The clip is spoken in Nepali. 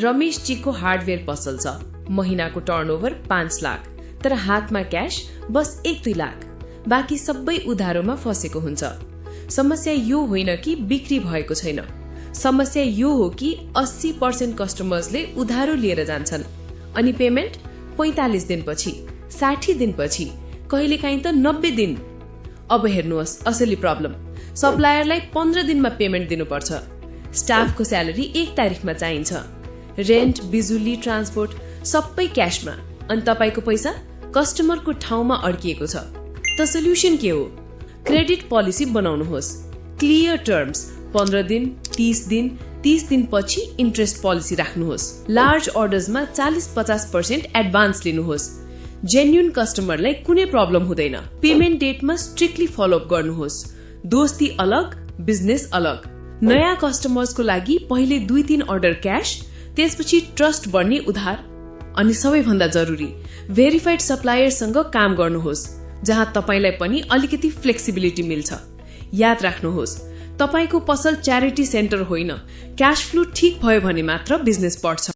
रमेशजीको हार्डवेयर पसल छ। महिनाको टर्नओभर 5 लाख, तर हातमा क्याश बस 1-2 लाख। बाँकी सबै उधारोमा फसेको हुन्छ। समस्या यो होइन कि बिक्री भएको छैन, समस्या यो हो कि 80% कस्टमर्सले उधारो लिएर जान्छन् अनि पेमेन्ट 45 दिनपछि, 60 दिनपछि, कहिलेकाहीँ त 90 दिन। अब हेर्नुहोस् असली प्रब्लम, सप्लायरलाई 15 दिनमा पेमेन्ट दिनुपर्छ। स्टाफको स्यालेरी 1 तारिखमा चाहिन्छ। रेन्ट, बिजुली, ट्रान्सपोर्ट सबै क्याशमा, अनि तपाईको पैसा कस्टमरको ठाउँमा अड्किएको छ। त सोल्युसन के हो? क्रेडिट पोलिसी बनाउनुहोस्। क्लियर टर्म्स, 15 दिन, 30 दिन, 30 दिन पछि इन्ट्रेस्ट पोलिसी राख्नुहोस्। लार्ज अर्डर्समा 40-50% एडभान्स लिनुहोस्। जेन्युन कस्टमरलाई कुनै प्रब्लम हुँदैन। पेमेन्ट डेटमा स्ट्रिक्टली फलोअप गर्नुहोस्। दोस्ती अलग, बिजनेस अलग। नयाँ कस्टमर्सको लागि पहिले 2-3 अर्डर क्याश, त्यसपछि ट्रस्ट बढ्ने उधार। अनि सबैभन्दा जरुरी, भेरिफाइड सप्लायरसँग काम गर्नुहोस्, जहाँ तपाईलाई पनि अलिकति फ्लेक्सिबिलिटी मिल्छ। याद राख्नुहोस्, तपाईको पसल च्यारिटी सेन्टर होइन। क्याश फ्लो ठीक भयो भने मात्र बिजनेस बढ्छ।